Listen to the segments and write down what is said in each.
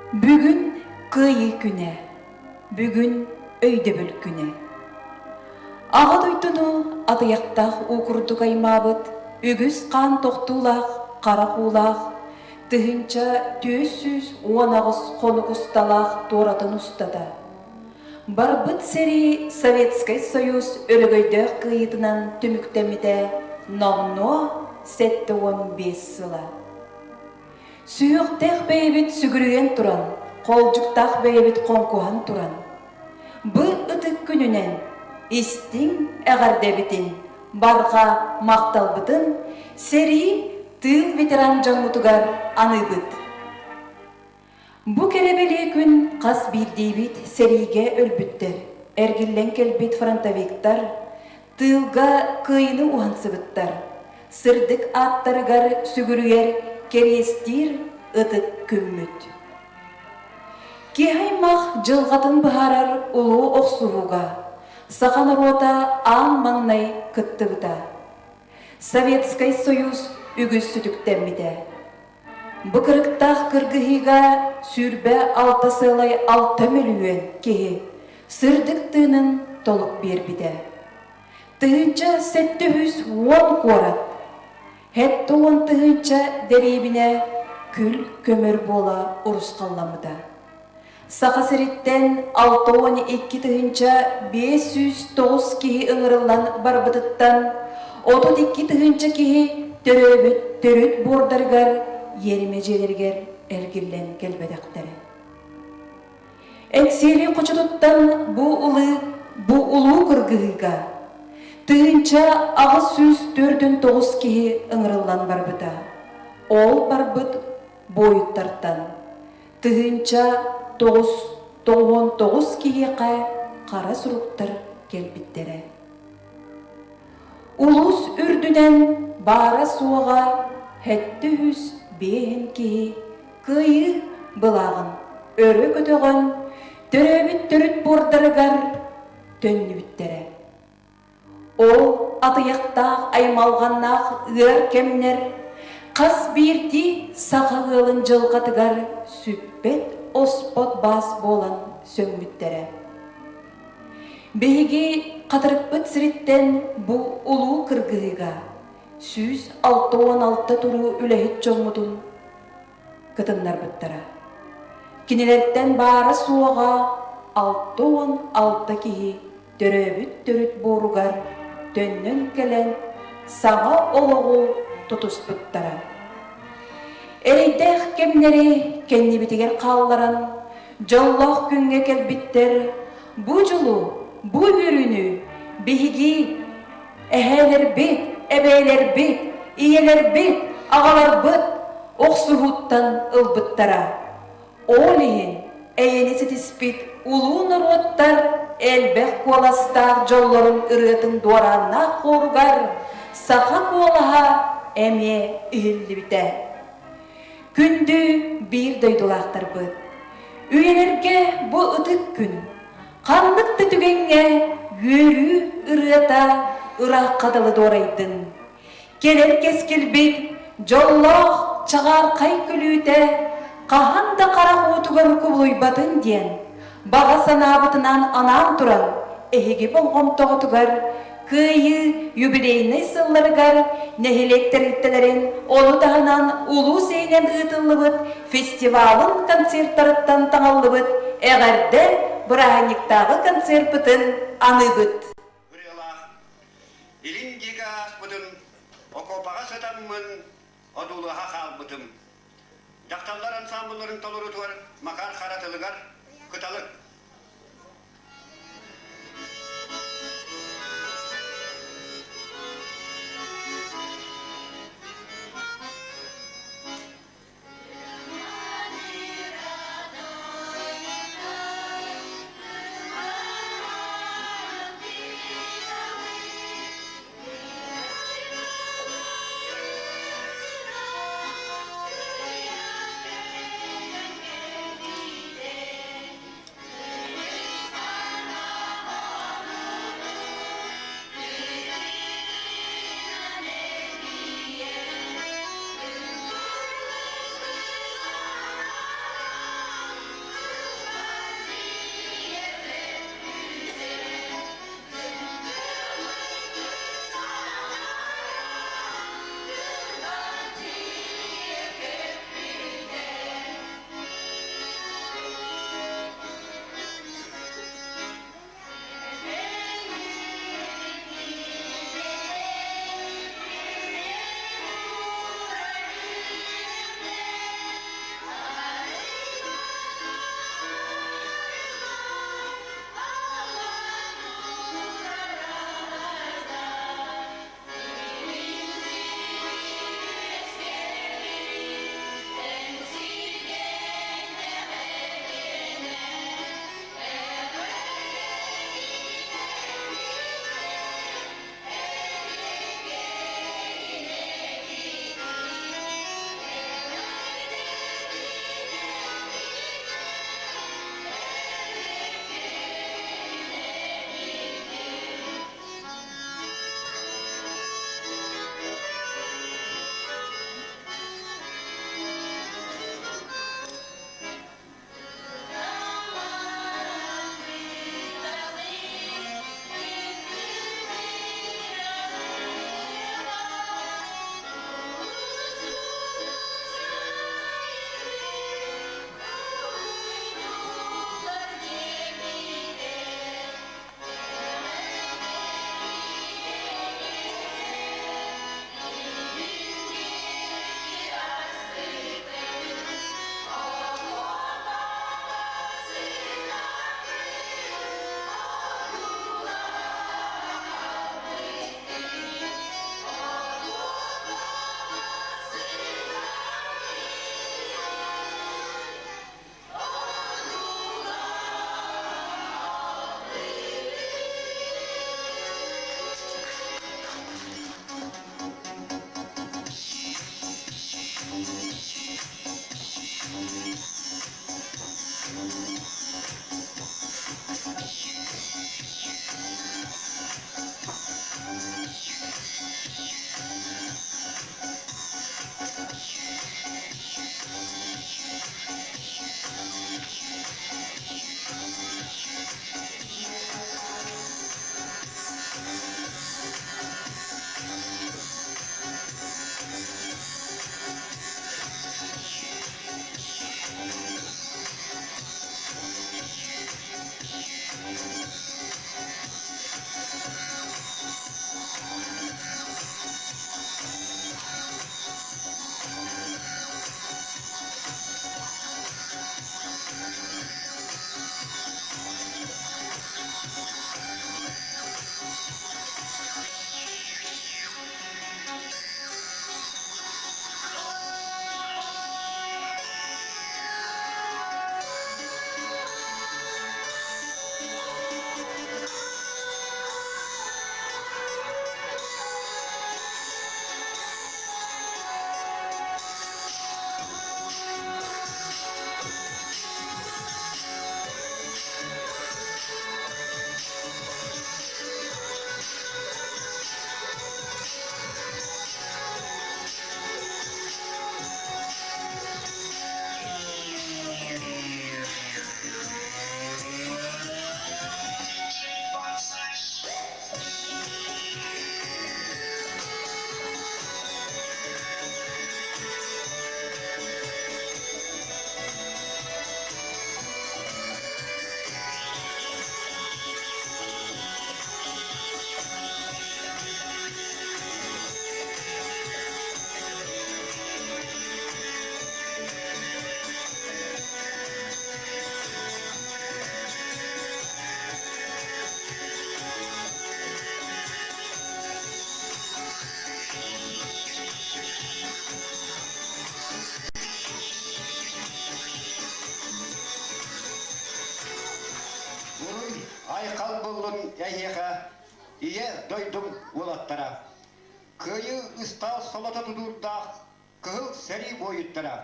Бүгүн Кыайыы күнэ, бүгүн Өйдөбүл күнэ. Аҕа дойдуну атыйахтаах уу курдук аймаабыт үгүс хаан тохтуулаах харах уулаах 1418 хонук усталаах туоратын устата барбыт сэрии Советскай Союз өрөгөйдөөх кыайыытынан түмүктэммитэ номнуо 75 сыла. Сүһүөхтээх бэйэбит сүгүрүйэн туран, хоолдьуктаах бэйэбит хоҥкуһан туран, бу ытык күнүнэн истиҥ эҕэрдэбитин, барҕа махталбытын сэрии тыыл ветеран дьоммутугар аныыбыт. Бу кэрэ бэлиэ күн хас биирдиибит сэриигэ өлбүттэр, эргиллэн кэлбит фронтовиктар, тыылга кыайыыны уһансыбыттар, сырдык ааттарыгар сүгүрүйэр кэриэстиир ытык күммүт. Киһи аймах дьылҕатын быһаарар улуу охсуһууга саха норуота аан маҥнай кыттыбыта. Советскай Союз үгүс сүтүктэммитэ. Бу кырыктаах кыргыһыыга 26 сыалай 6 мөлүйүөн киһи сырдык тыынын толук биэрбитэ. 1710 куорат, 70 тыһыынча дэриэбинэ күл көмөр буола урусхалламмыта. Саха сириттэн 62 509 киһи ыҥырыллан барбытыттан 32 тыһыынча киһи төрөөбүт төрүт буордарыгар иэримэ дьиэлэригэр эргиллэн кэлбэтэхтэрэ. Эҥсиэли хочотуттан бу улуу, бу улуу кыргыһыыга 1849 киһи ыҥырыллан барбыта. Ол барбыт буойуттартан 1099 киһиэхэ хара суруктар кэлбиттэрэ. Улуус үрдүнэн баара-суоҕа 705 киһи кыайыы былааҕын өрө көтөҕөн, төрөөбүт төрүт буордарыгар төннүбүттэрэ. Ол атыйахтаах аймалҕаннаах ыар кэмнэр хас биирдии саха ыалын дьылҕатыгар сүппэт-оспот баас буолан сөҥмүттэрэ. Биһиги Хатырыкпыт сириттэн бу улуу кыргыһыыга 166 туруу үлэһит дьоммутун кытыннарбыттара. Кинилэртэн баара-суоҕа 66 киһи төрөөбүт төрүт буоругар төннөн кэлэн саҥа олоҕу тутуспуттара. Эрэйдээх кэмнэри кэннибитигэр хаалларан, дьоллоох күҥҥэ кэлбиттэр бу дьолу, бу үөрүүнү биһиги эһээлэрбит, эбээлэрбит, ийэлэрбит, аҕаларбыт охсуһууттан ылбыттара. Ол иһин эйэни ситиспит улуу норуоттар элбэх куоластаах дьоллорун ырыатын дуорааннаах хуоругар саха куолаһа эмиэ иһиллибитэ. Күндү биир дойдулаахтарбыт, үйэлэргэ бу ытык күн ханнык да түгэҥҥэ үөрүү ырыата ыраахха дылы дуорайдын. Кэлэр кэскилбит дьоллоох чаҕаархай күлүүтэ хаһан да харах уутугар кубулуйбатын диэн баҕа санаабытынан анаан туран эһиги болҕомтоҕутугар Кыайыы юбилейнай сылларыгар нэһилиэк тэрилтэлэрин, ону таһынан улуус иһинэн ыытыллыбыт фестивалын концертарыттан таҥыллыбыт эҕэрдэ бырааһынньыктааҕы концерпытын аныыбыт. Ырыалаах илин диэки ааспытым, окуопаҕа сытаммын одуулаһа хаалбытым. Дьахталлар ансаамбылларын толорутугар Макар Хара тылыгар «Кыталык» эһиэхэ Ийэ дойдум уолаттара, Кыайыы ыстаал солото тутуурдаах кыһыл сэрии буойуттара.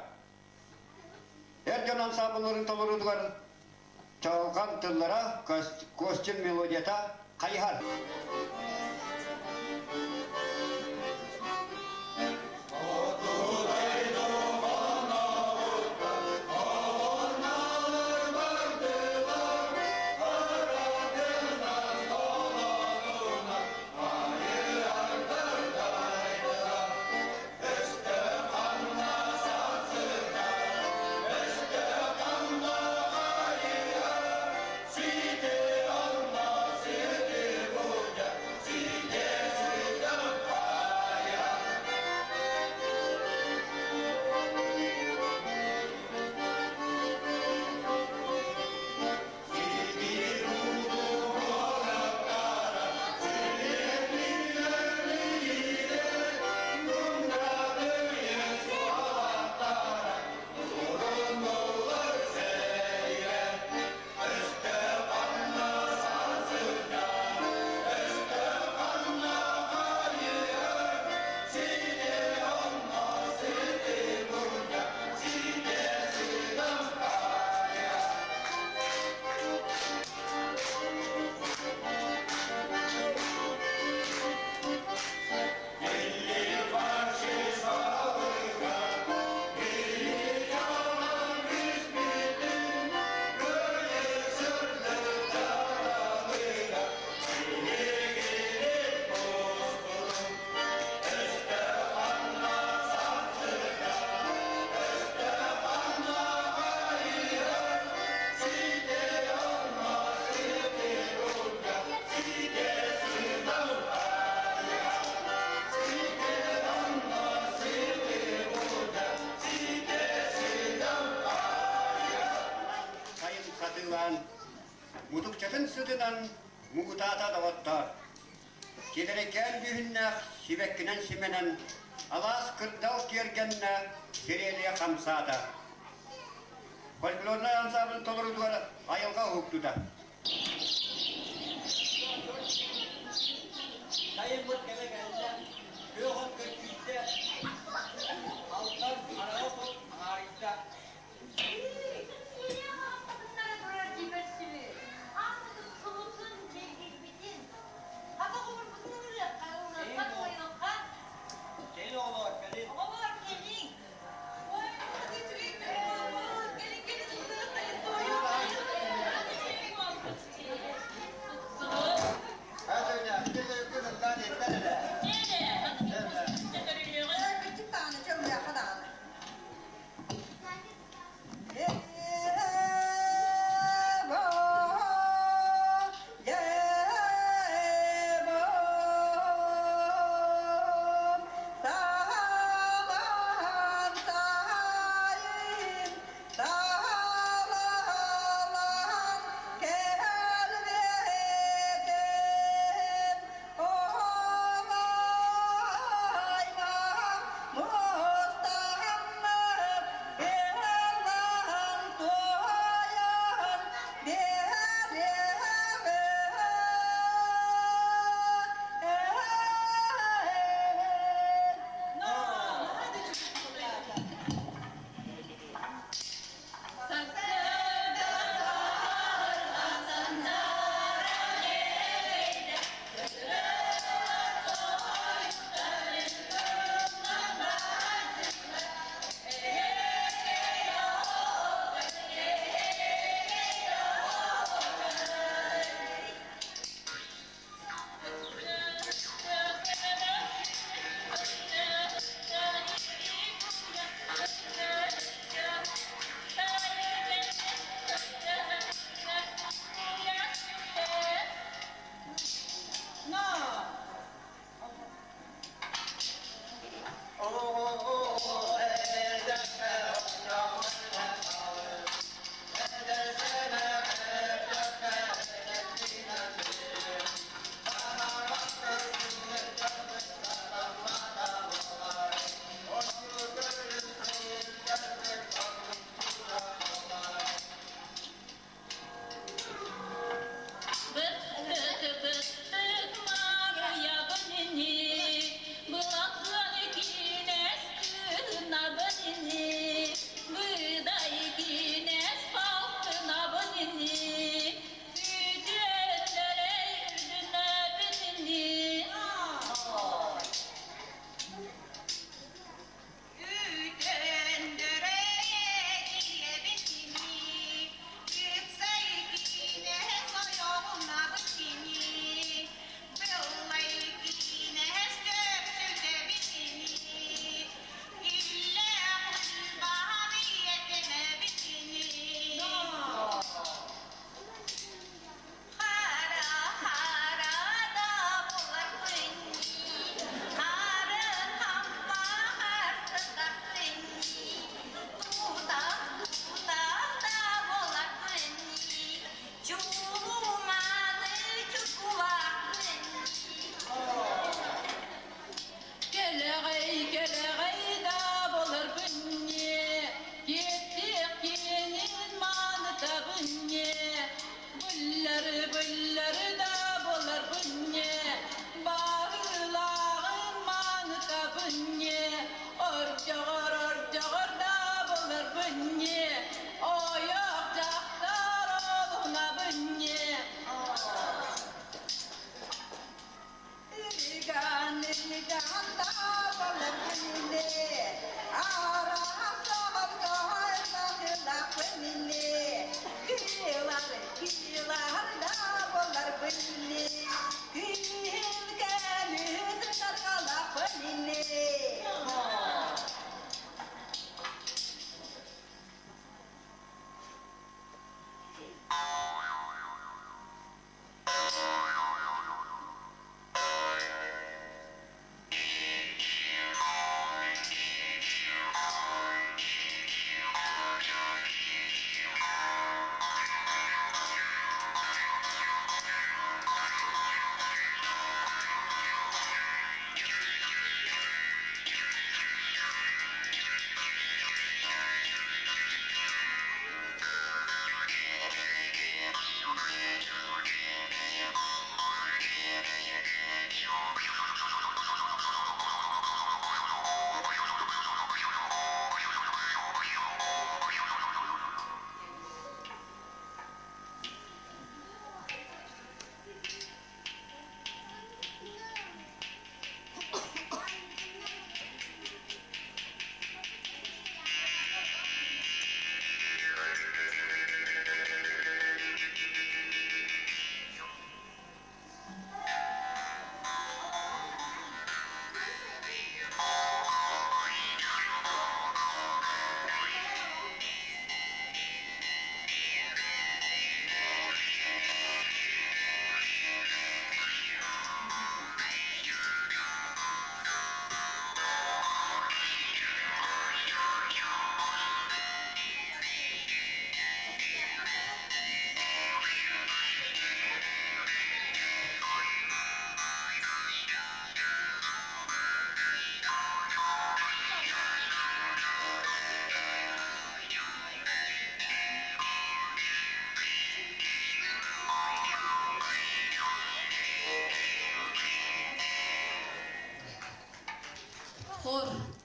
Эр дьон ансаамбылларын толоруутугар чаҕылҕан тыллара, костюм мелодията хайыһар. Сайын сатыылаан, мутукчатын сытынан муҥутаата доҕоттоор. Киэдэрэйкээн дьүһүннээх сибэккинэн симэнэн, алаас кырдал тиэргэннэ сириэдийэ хамсаата. Фольклорнай ансаамбыл толорутугар айылҕа уһуктута. Сайыммыт кэлэ кэллэ, күөх от көрдүүрдэ, алтан араҕас от аҥаарыйда. Кэлин оҕолоор, кэлин.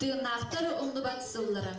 Тыыннаахтар умнубат сыллара.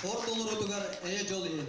Хор толорутугар эйэ дьол иһин.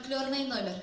Фольклорный номер.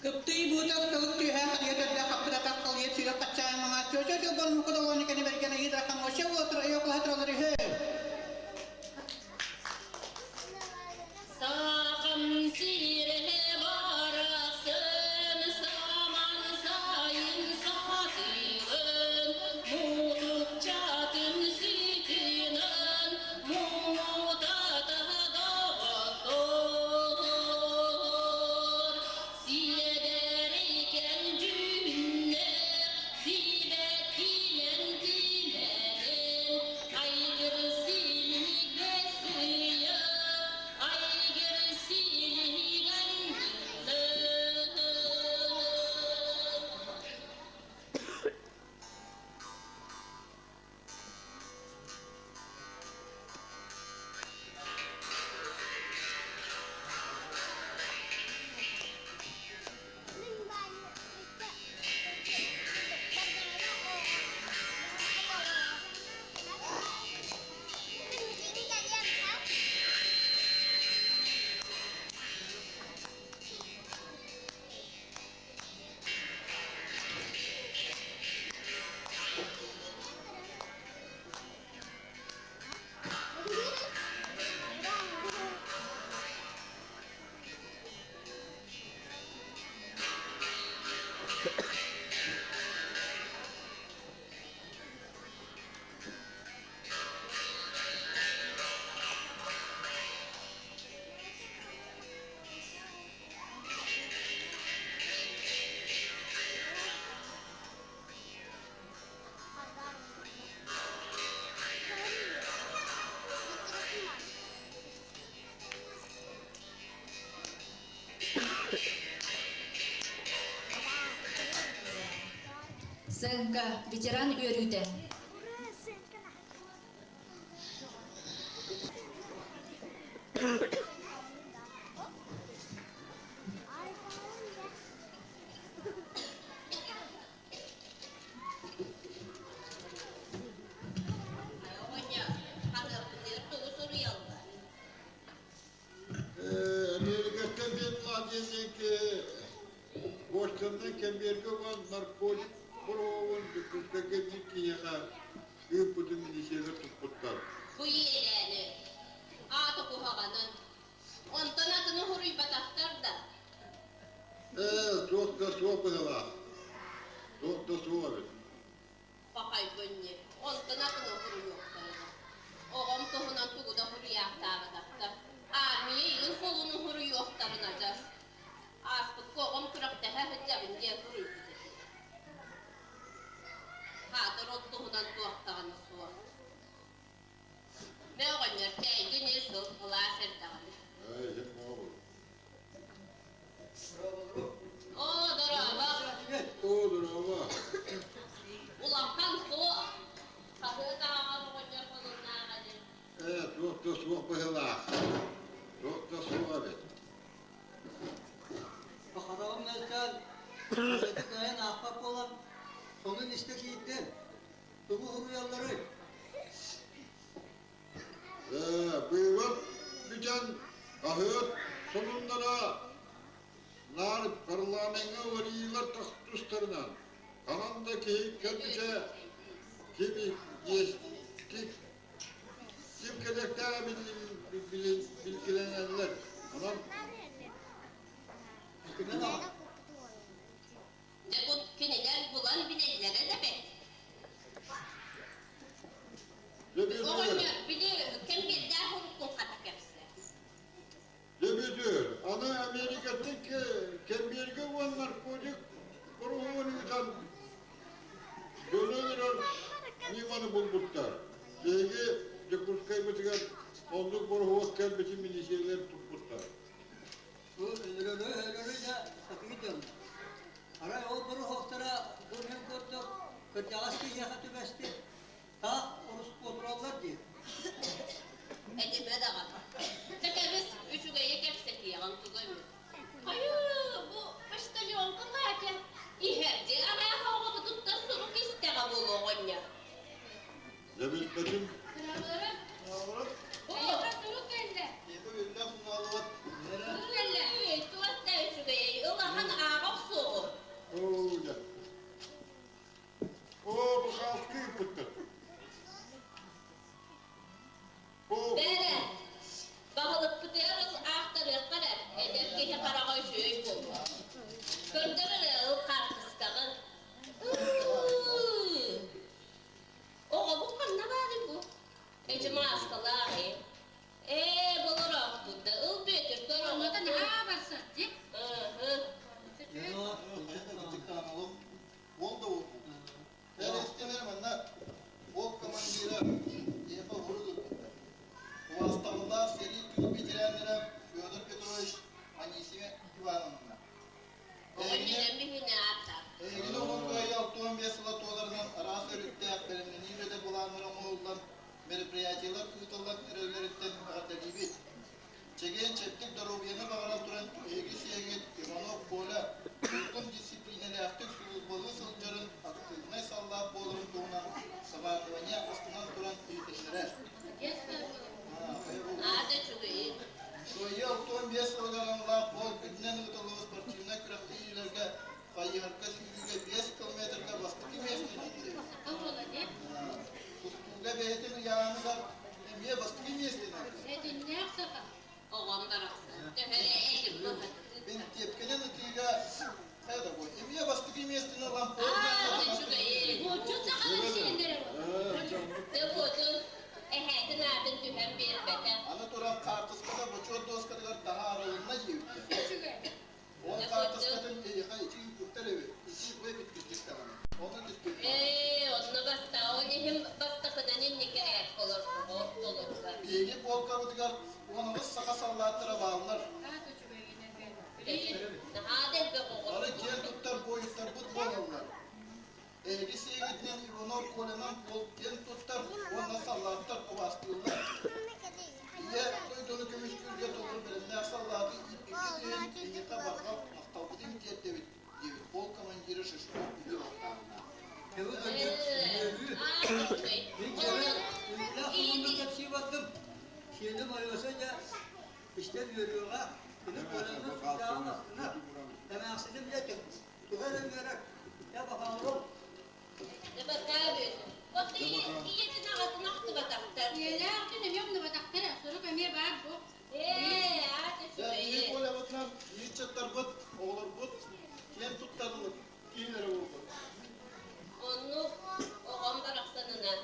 Кыптый буутас кылык түһэ харыйа төрдө хаппытатах халыйа сүүрэ хаччаан маҥа чочо чолбон мукудолону кэни бэргэн ыйыдрахан още уотур ойоклаһа туралар үһү. Сахам сирэ барахсан, саман сайын сатыылын, мутукчатын ситинэн, муҥутата доҕоттоор. Сиэдэрикэн дьүһүннээх, сибэккинэн кимэнэн, Дьаарыҥка, ветеран үөрүүтэ. Оҕонньор, хаһыаппытыгар тугу суруйаллар? Америкаттан Бен Ладен диэки Бостонтан кэмбиэргэ уган наркотик боруобун Дьокуускайга биир киһиэхэ ыыппытын милициялар туппуттар. Бу иэдээни, аата куһаҕанын, онтон атыны суруйбатахтар да. Ээ, туох да суох быһыылаах. Туох да суох эбит. Пахайбынньы, онтон атыны суруйуохтарына. Оҕом туһунан тугу да суруйаахтаабатахтар. Армия илин холуну суруйуохтарын адьас. Ааспыкка оҕом күрэхтэһэ сылдьабын диэн суруйбут этэ. Хаатыр ол туһунан туох даҕаны суох. Мэ оҕонньор чэйгин ис сыл кылаас эрдэҕинэ. Оо, дорообо! Оо, дорообо! Улахан суох. Хаһыат ааҕар оҕонньор холуннааҕа дии. Ээ, туох да суох быһыылаах. Туох да суох эбит. Хараҕым мөлтөөн, үлэтэ кыайан аахпат буолан, сонун истэ киирдим. Тугу уһуруйалларый? Ээ, быыбар бүтэн, хаһыат сонуннара наар парламеҥҥа уларыйыылар тустарынан ханан да киһи кэлбитэ ким ким кэлиэхтээҕэ билгилэнэллэр. Онон Дьэ бу кинилэр булан билэллэрэ да бэрт. Оҕонньор, били кэмбиэрдээх уруккун хата кэпсээ. Дебютер, аны Америкаттан кэмбиэргэ уон наркотик боруһуон ыытан дьону өлөрөр ньыманы булбуттар. Биһиги Дьокуускайбытыгар оннук боруһуок кэлбитин милициялэр туппуттар. Бу өлөрөрү өлөрөрү да сатыы дьон. Арай ол боруһуоктара бу мин курдук кырдьаҕас киһиэхэ түбэспит таах орускуотураллар дии. Этимэ даҕаны. Чэ кэбис, үчүгэйи кэпсэтиэҕиҥ тугу эмит. Хайыы, бу почтальонка Катя иһэрдии арааһа оҕобутуттан сурук истэҕэ буолуо оҕонньор. Дьэ билбэтим. Эйиэхэ сурук кэллэ. Сурук кэллэ. Туох да үчүгэйэй, ылахан ааҕа охсуоҕу. Оо, дьэ. Оо, бу хаалкы ыыппыттар. Бээрэ, баһылыкпытыгар ыл аахтарыахха эрэ, эдэр киһи хараҕа үчүгэй буолуо. Көрдөр эрэ ыл хаартыскаҕын. Оҕобут ханна баарый бу? Эчи мааскалаах ээ. Ээ, болороохпут да, ыл Бүөтүр көр Оннута наһаа барсар дии. Ыһы. Ол да Эр манна полк командира Ефа Уруд ыппыттар. Убаастабыллаах сэрии тыыл ветераннара Федор Петрович, Анисия Ивановна. Эһигини оҕоҥ 65 сыла туоларынан араас өрүттээх бэлэмнэнии үлэтэ былааннара оҥоһуллан, мероприятиелар ыытыллан эрэллэриттэн эҕэрдэлиибит. Чэгиэн-чэбдик доруобуйаны баҕаран туран эһиги сиэҥҥит Иванов Коля туйгун дьиссипилиинэлээхтик сулууспалыы сылдьарын актыыбынай саллаат буоларын туһунан командование астынан туран иһитиннэрэр. Аата үчүгэйин. Кыайыы 65 сылыгар аналлаах полк үрдүнэн ыытыллыбыт спортивнай күрэхтэһиилэргэ хайыһарга сүүрүүгэ 5 километрга бастакы миэстэни ылла. Тустууга бэйэтин ыйааһыныгар эмиэ бастакы миэстэни ылла. Этиннээх саха. Оҕом барахсан. Төһө эрэ этим Бинтиэпкэнэн ытыыга хайа да буой. Эмиэ бастакы миэстэни ылан Аата үчүгэйин. Муоччут сахалар сиэннэрэ Дыбытын эһээтин аатын түһэн биэрбэтэ. Аны туран хаартыската бочуот дуоскатыгар таһаарылынна диэбиттэр. Үчүгэй. Ол хаартыскатын эйиэхэ ити ыыппыттар эбит. Ити эбит кырдьык даҕаны. Ону түспүт. Ээ, онно бастаан иһин бастакынан инникирээк олордоҕо ортолоругар. Биһиги полкабытыгар 13 саха саллааттара бааллар. Аата үчүгэйин Наһаа да элбэх оҕо. Бары киэн туттар буойуттарбыт буолаллар. Эһиги сиэҥҥит Бөҕөсө дьэ истэн үөрүөҕэ, кини Коляны сүрдээҕин астынар. Эмээхсиним дьэ тугу эрэ үөрэр, дьэ баҕаҕырым. Ийэтин аҕатын ахтыбатахтар. Ийэлээх эмиэ умнубатахтар, сурук эмиэ баар бу. Ээ, аата Дьэ, биһиги үчүгэйи. Колябытынан ыччаттарбыт, оҕолорбут киэн туттарылык киһилэрэ буолбут. Оннук оҕом барахсанынан.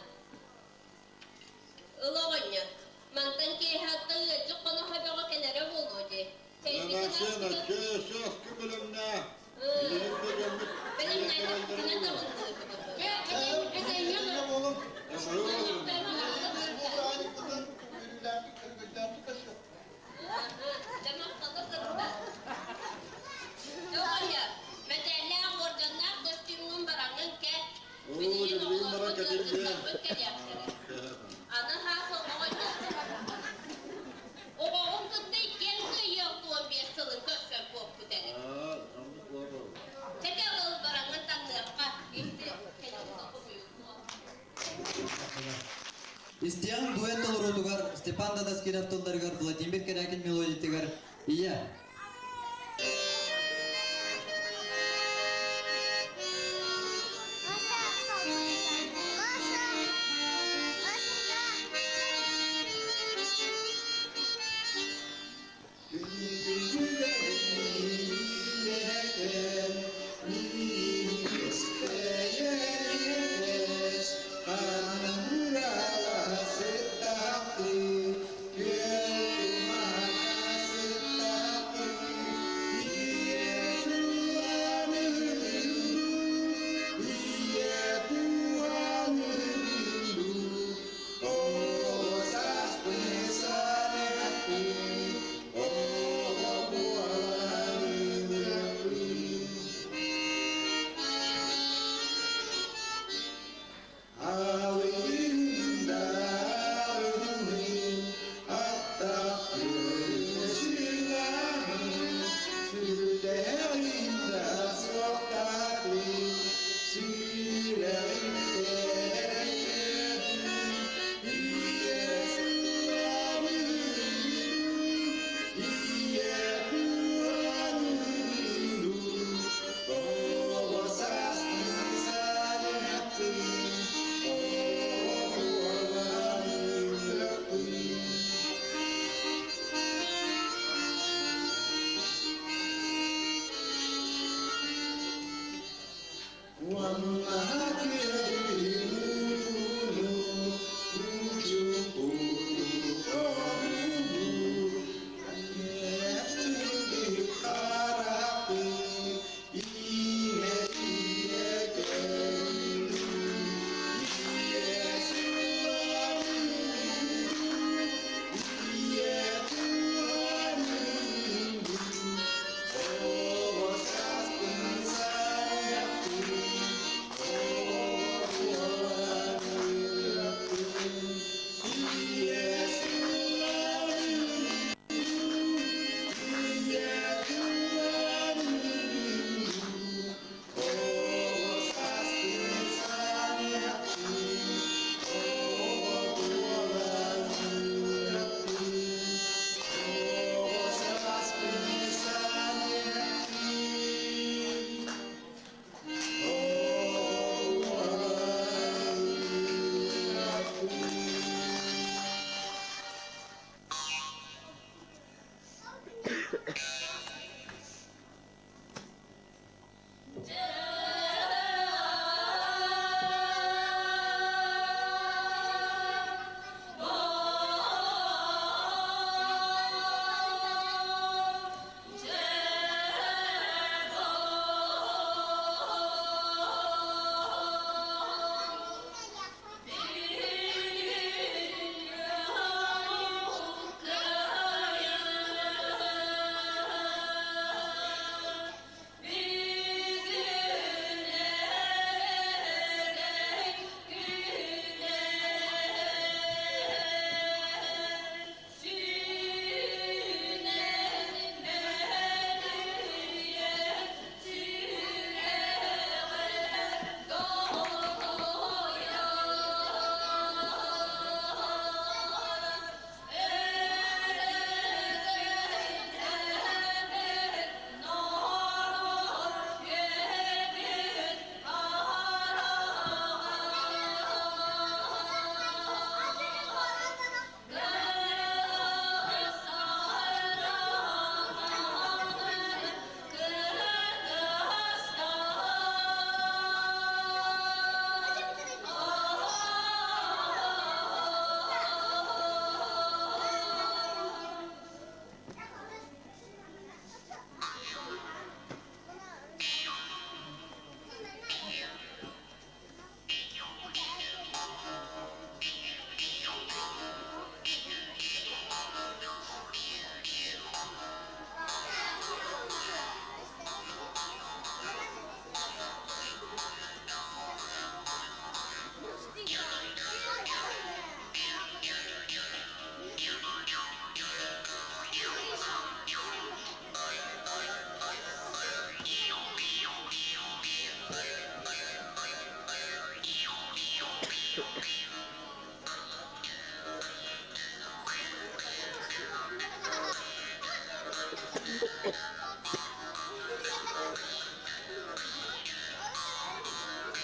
Ыл оҕонньор, мантан киэһэ ыалдьыт хоноһо бөҕө кэлэрэ буолуо дии. Чэйбитин Эмээхсиэн, аспытын өссө аскы бэлэмнээ. Билигин да дьоммут тиийэн бэлэмнээтэхпитинэ кэлэллэрэ буолуо. табыллыыһы. Дьэ, Чэ, этэҥҥэ этэҥҥэ буолуҥ. Эҕэрдэ Бу бырааһынньыкпытын үөрүүлээхтик, өрөгөйдөөхтүк көрсүөхпүт. Дьэ, махтала сырытта. Оҕонньор, мэтээллээх уордьаннаах көстүүмҥүн бараҥҥын кэт. Оо, Билигин дьэ билигин баран оҕолорбут кэтиллиэ. ыалдьыттарбыт кэлиэхтэрэ. Аны хаас оҕонньор, оҕоҕун кытта иккиэн кыайыах 15 сылын көрсөн куоппут ини. Аа, оннук буолуо. Чэ, ыл бараҥҥын таҥныахха. Ити кэлин хомуйуллуо. Истиэҕиҥ дуэт толоруутугар Степан Дадаскиров тылларыгар Владимир Корякин мелодиятыгар «Ийэ».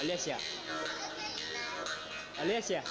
Олеся. Олеся.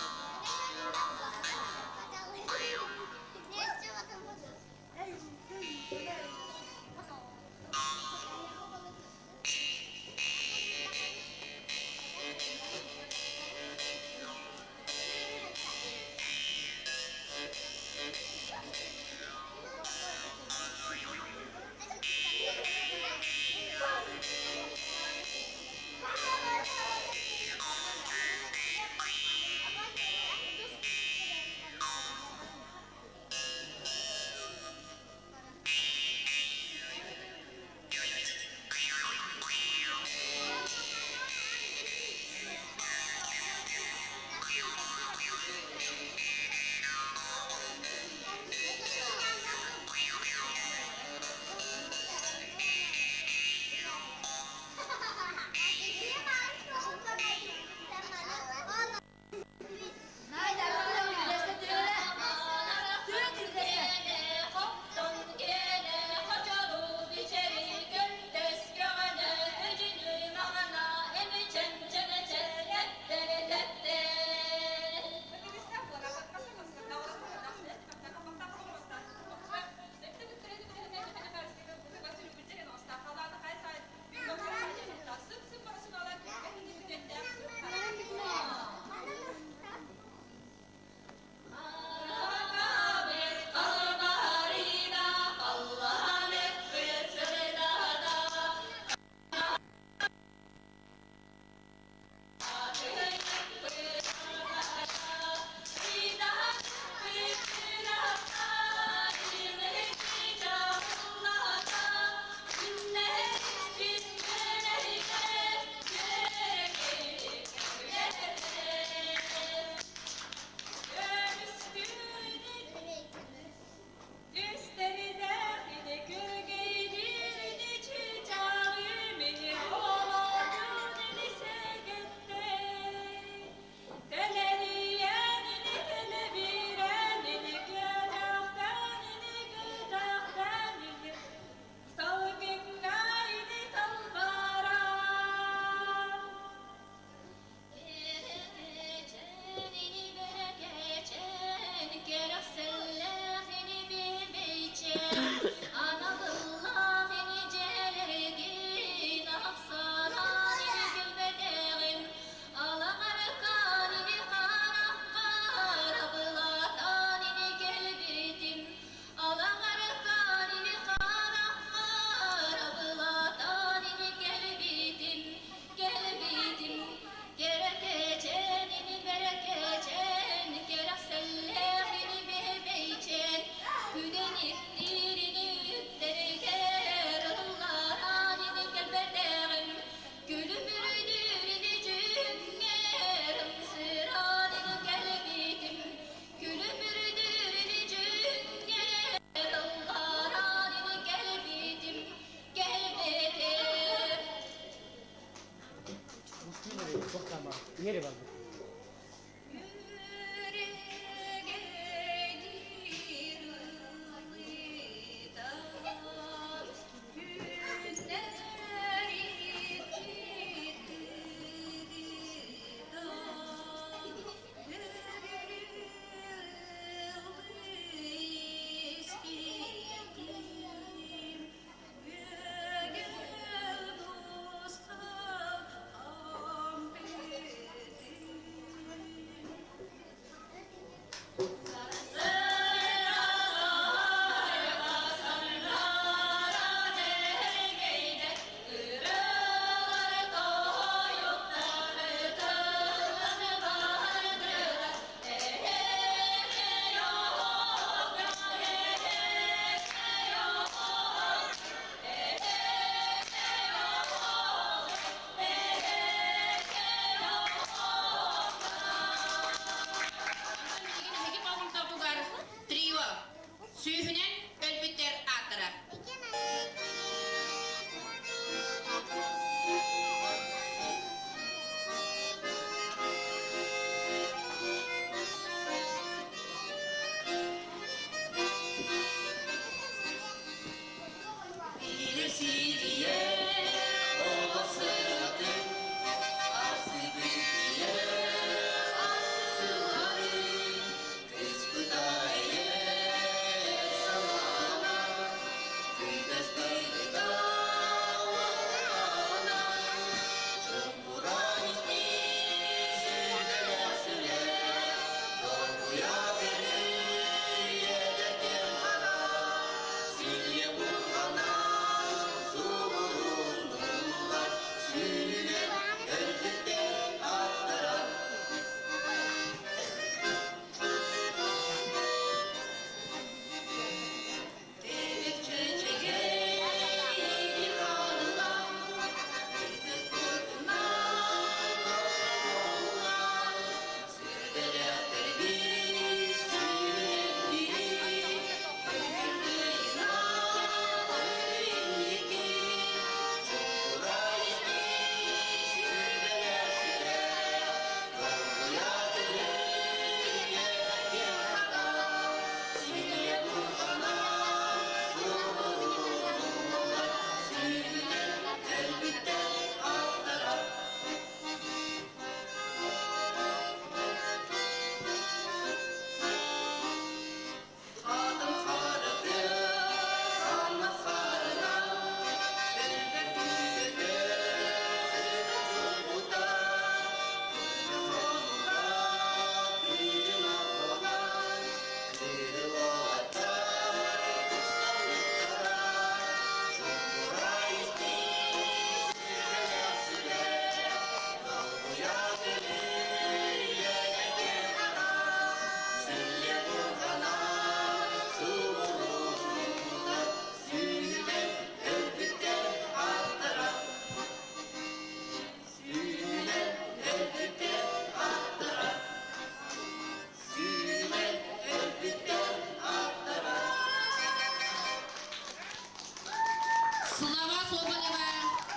Соболева,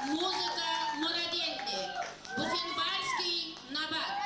музыка Мурадельды. Бухенвальский набат.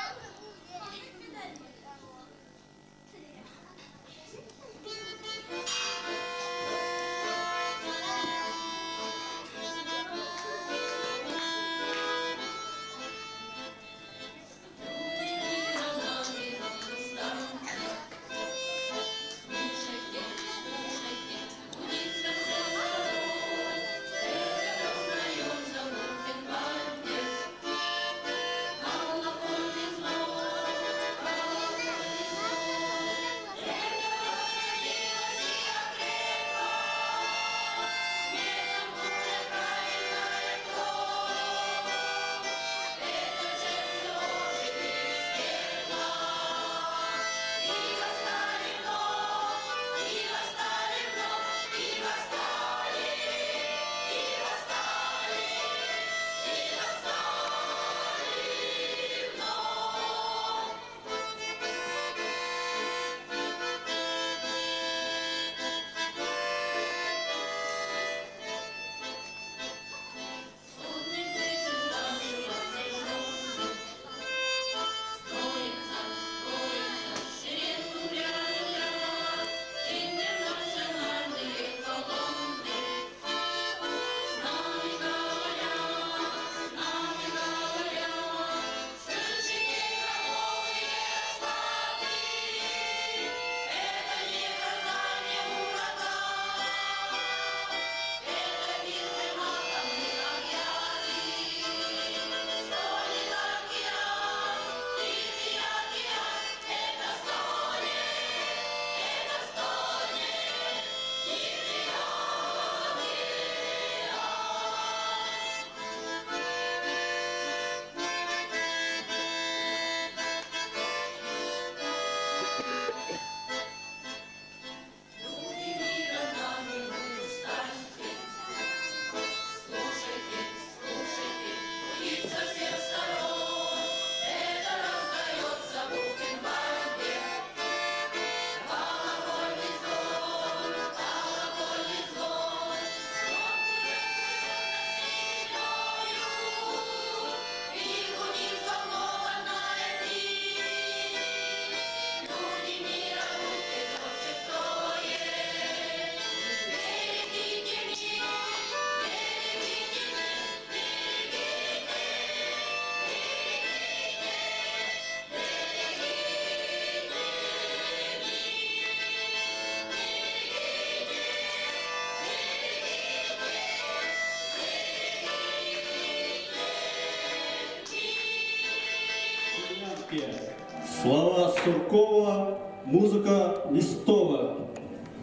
Слова Суркова, музыка Листова.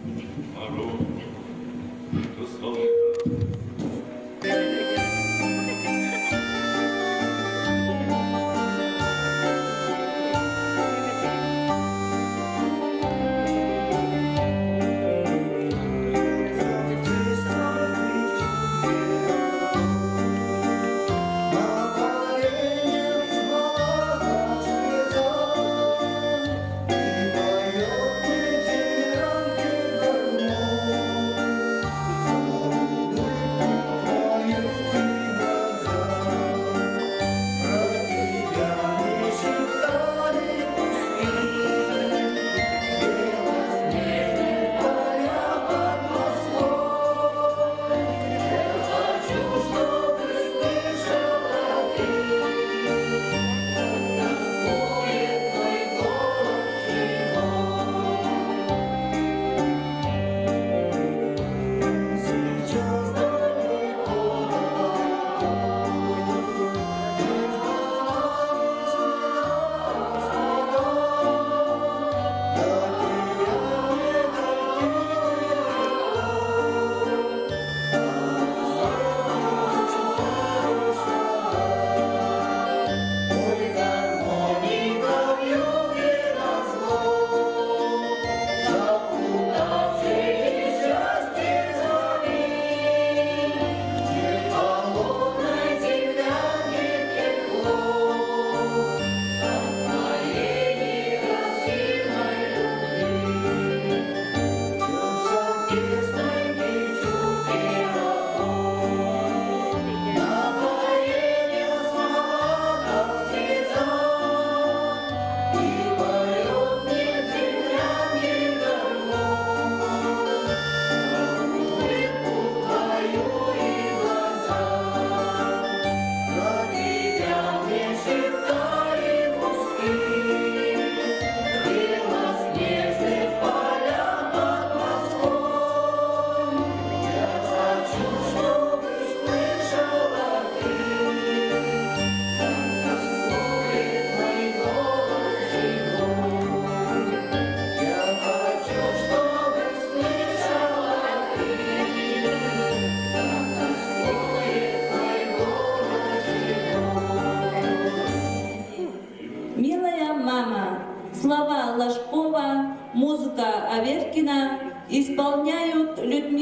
И поет ветер гармонь.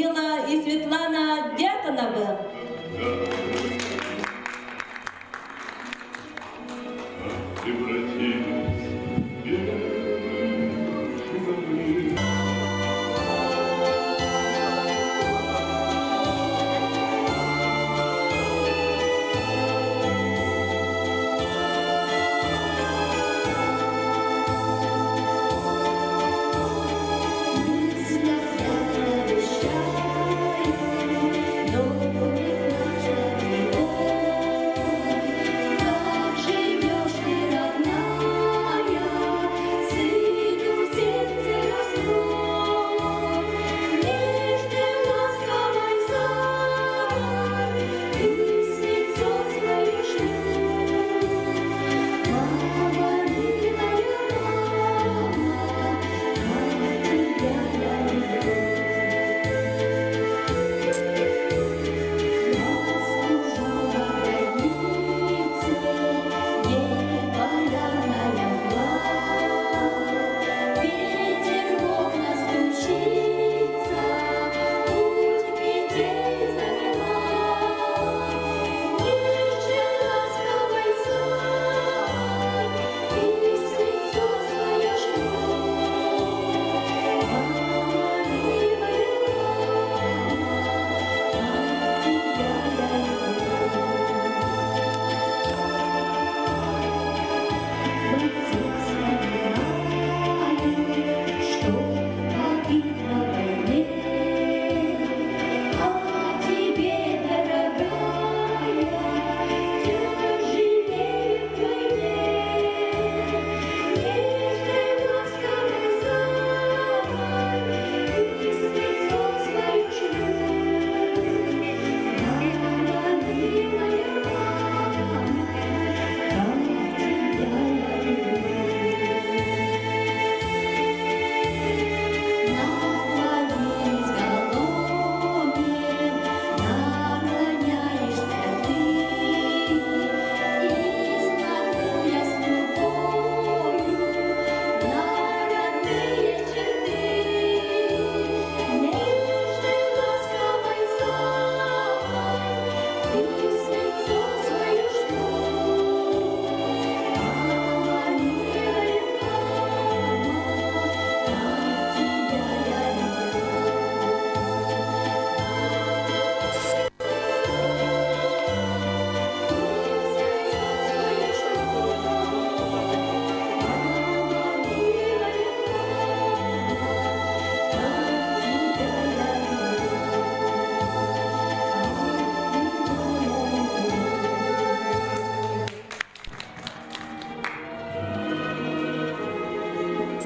Людмила и Светлана Дьяконовы.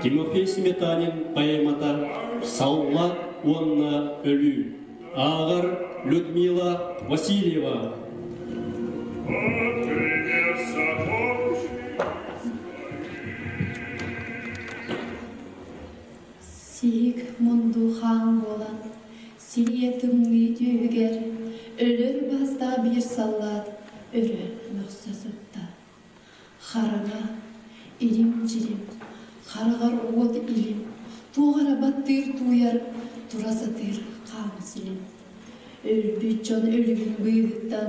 Тимофей Сметанин поэмата «Саллат уонна өлүү». Ааҕар Людмила Васильева. Сиик мунду хаан буолан, сирийэ тымныы түөһүгэр өлөр баастаах биир саллаат өрө мөхсө сытта. Хараҥа, ирим-дьирим, хараҕар уот илим, туох эрэ баттыыр тууйар, тура сатыыр хаан силим. Өлбүт дьон өлүгүн быыһыттан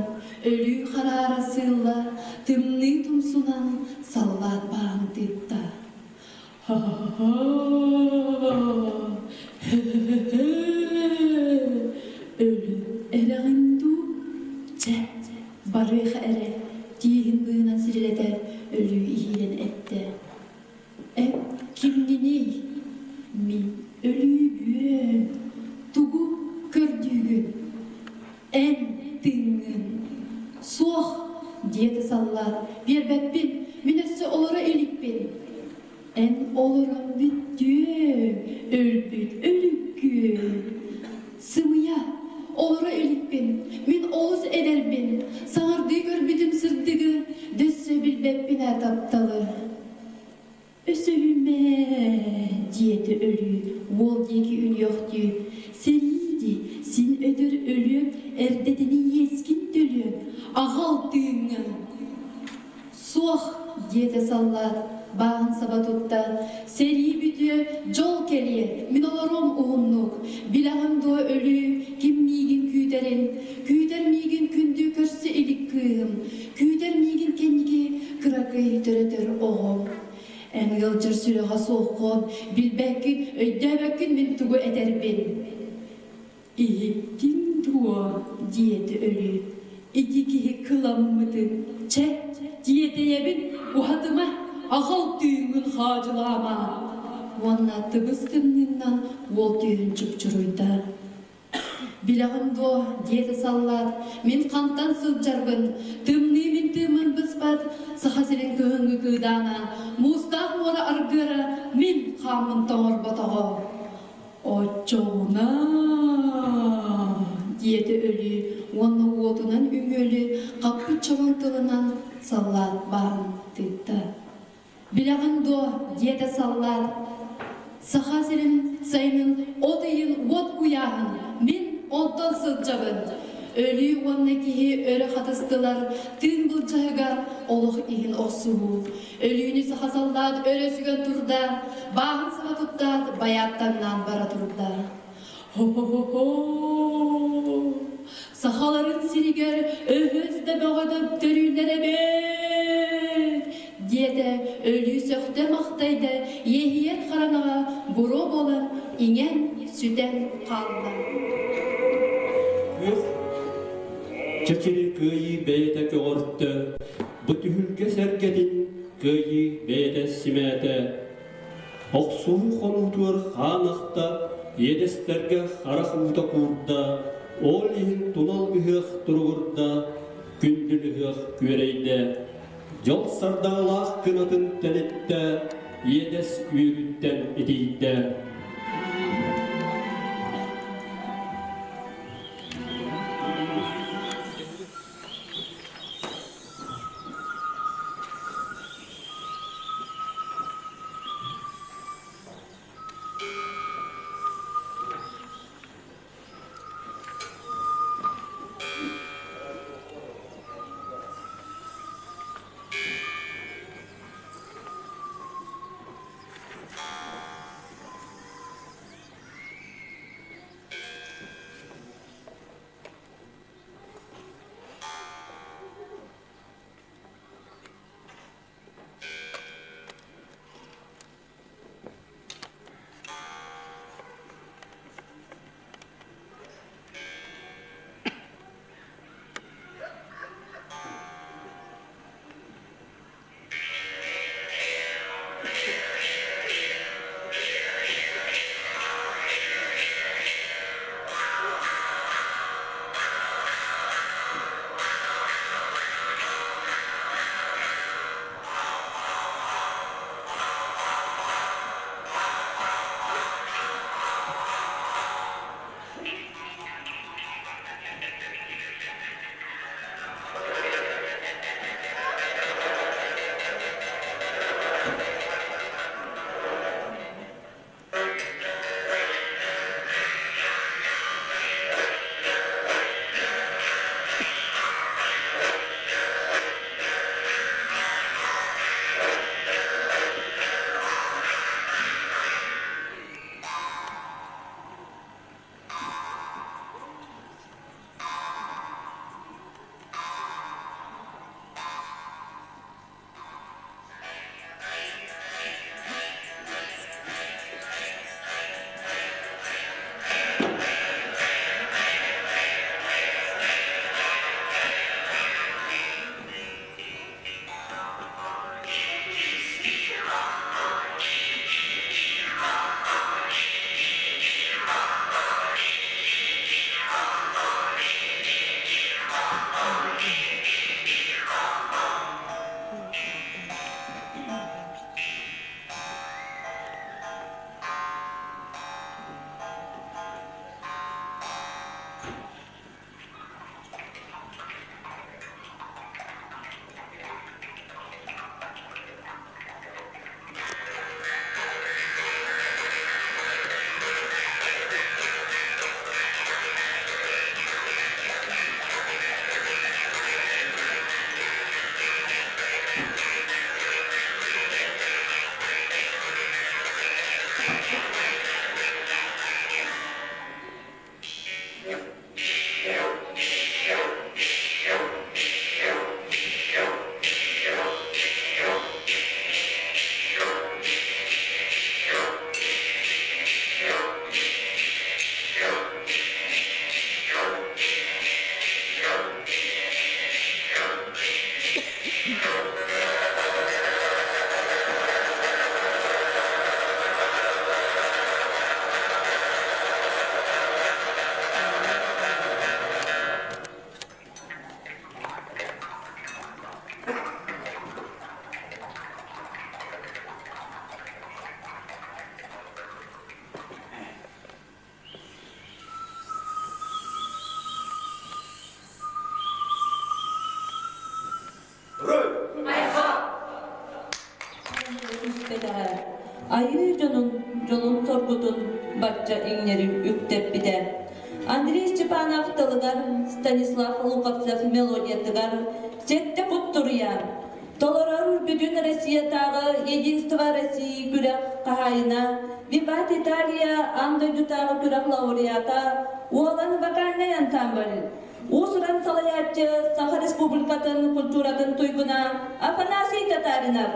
өлүү хараара сыылла, тымныы тумсунан саллаат баан тыытта. Ха-ха-ха! Өлүн эрэҕин дуу? Чэ, барыах эрэ, тииһин быыһынан сирилэтэ өлүү иһиирэн эттэ. Эн кимҥиний? Мин өлүүбүөн. Тугу көрдүүгүн? Эн тыыҥҥын. Суох, диэтэ саллаат, биэрбэппин, мин өссө олоро иликпин. Эн олорон бүттүөҥ, өлбүт өлүккүөн. Сымыйа, олоро иликпин, мин олус эдэрбин, саҥардыы көрбүтүм сырдыгы, дөссө билбэппин ээ тапталы. Өсөһүмэ, диэтэ өлүү, уол диэки үнүөхтүү. Сэрии дии, син өтөр өлүөм, эрдэтини иэскин төлүөм, аҕал тыыҥҥын. Суох, диэтэ саллаат, бааһын саба тутта. Сэрии бүтүө, дьол кэлиэ, мин олоруом уһуннук. Билэҕин дуо өлүү, ким миигин күүтэрин? Күүтэр миигин күндү көрсө илик кыыһым, күүтэр миигин кэнники кыракый төрөтөр оҕом. Эн ыалдьар сүрэҕэ суоххун, билбэккин, өйдөөбөккүн мин тугу этэрбин. Иһиттиҥ дуо? диэтэ өлүү. Ити киһи кыламмытын, чэ, тиэтэйэбин, уһатыма, аҕал түүҥҥүн хаадьылаама. Уонна тыбыс тымныынан уол түөһүн чупчуруйда. Билэҕин дуо, диэтэ саллаат, мин хантан сылдьарбын, тымныы мин тыыммын быспат, Саха сирин кыһыҥҥы кыыдаана, муустаах муора аргыара мин хааммын тоҥорботоҕо. Оччоҕуна, диэтэ өлүү уонна уотунан үҥүөлү хаппыт чолон тылынан саллаат баһын тыытта. Билэҕин дуо, диэтэ саллаат, Саха сирин сайынын от ыйын уот куйааһын мин онтон сылдьабын. Өлүү уонна киһи өрө хатыстылар, тыын былдьаһыгар олох иһин охсуһуу. Өлүүнү саха саллаат өрө сүгэн турда, бааһын саба туттаат, байааттаҥнаан бара турда. Хо-хо-хо-хо! Сахаларын сиригэр өһөс да бөҕөтө төрүүллэр эбээт! диэтэ өлүү сөхтө-махтайда иэһийэр хараҥаҕа буруо буолан иҥэн, сүтэн хаалла. Күөх чэчири кыайыы бэйэтэ көҕөртө, бу түһүлгэ сэргэтин кыайыы бэйэтэ симээтэ. Охсуһуу хонуутугар хаан ахта, иэдэстэргэ харах уута куурда, ол иһин тунал ыһыах туругурда, күндүл ыһыах күөрэйдэ. Дьол сардаҥалаах кынатын тэниттэ, иэдэс үөрүүттэн итийдэ. бачча иҥнэри үктэппитэ. Андрей Степанов тылыгар, Станислав Луковцев мелодиятыгар Сэттэ кут туруйа толорор Бүтүн Россиятааҕы Единство России күрэх хаһаайына, Виват Италия аан дойдутааҕы күрэх лауреата, Уолан вокальнай ансамбль, уус-уран салайааччы Саха Республикатын культуратын туйгуна Афанасий Татаринов.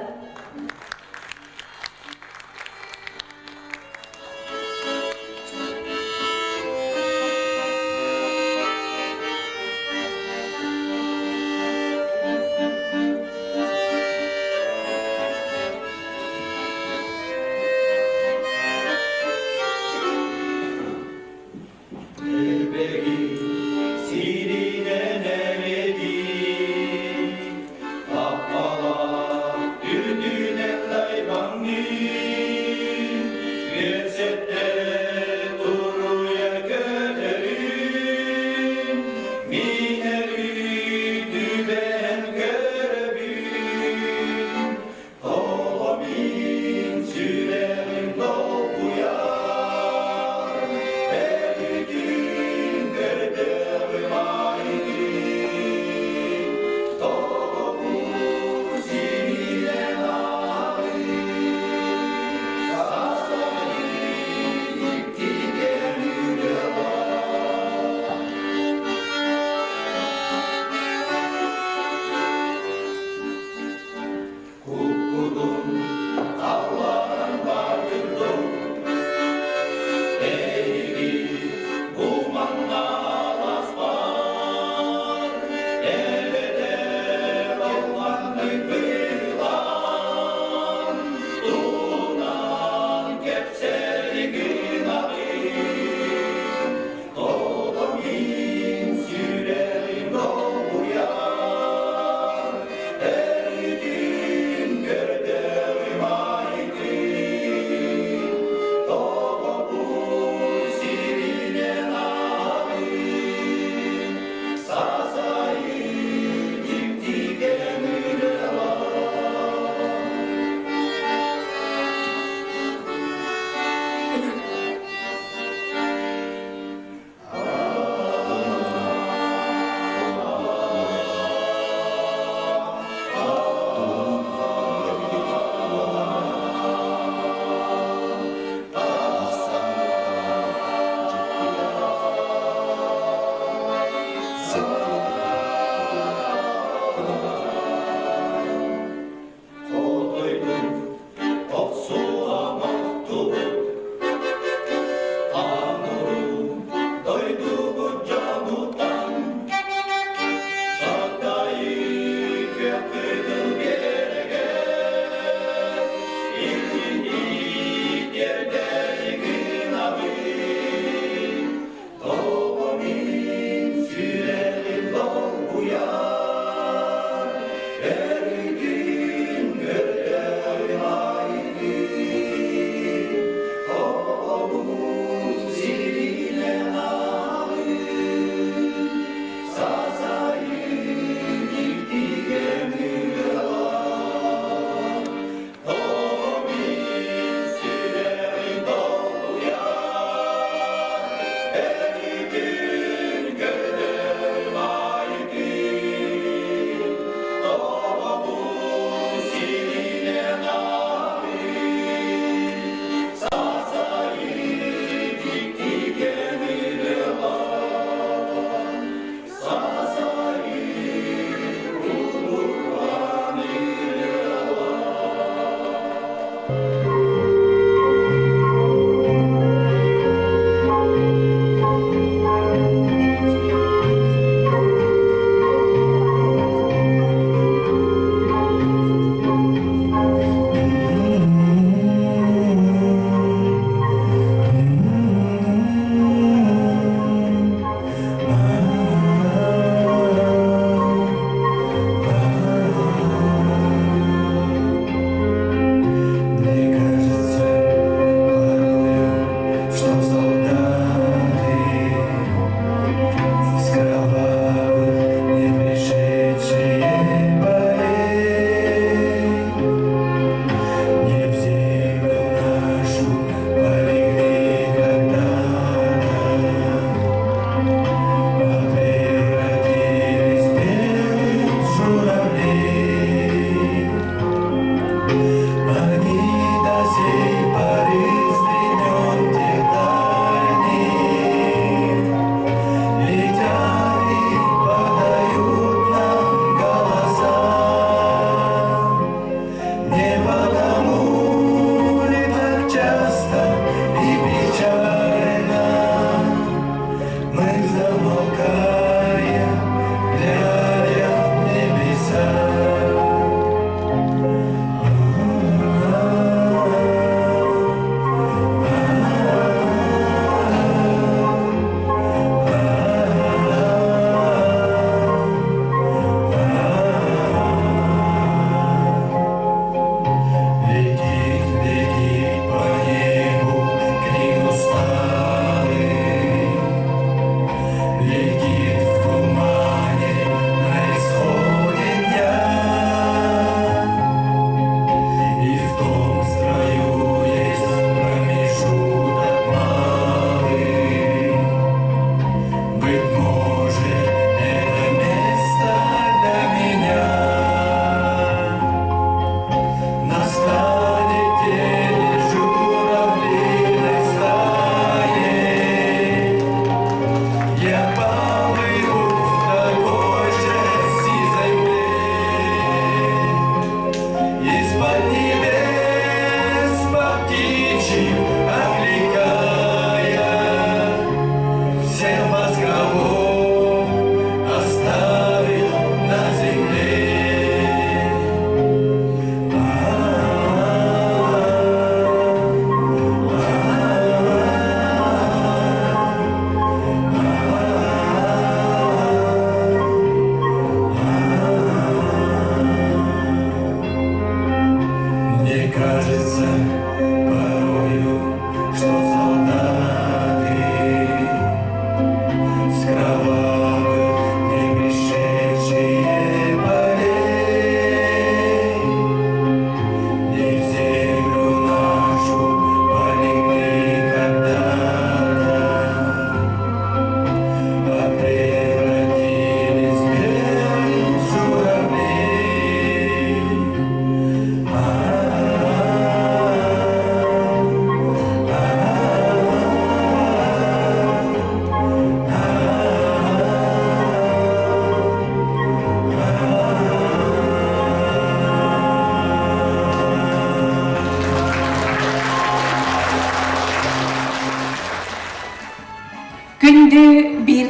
Сиринен эреди, Таппала.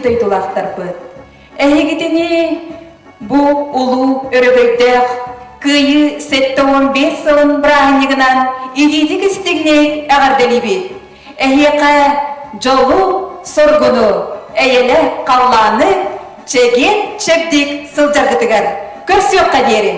дойдулаахтарбыт! Эһигитини бу улуу өрөгөйдөөх Кыайыы 75 сылын бырааһынньыгынан илиитик истиҥник эҕэрдэлиибит! Эһиэхэ дьолу, соргуну, эйэлэ халлааны чэгиэн чэбдик сылдьаргытыгар көрсүөххэ диэри!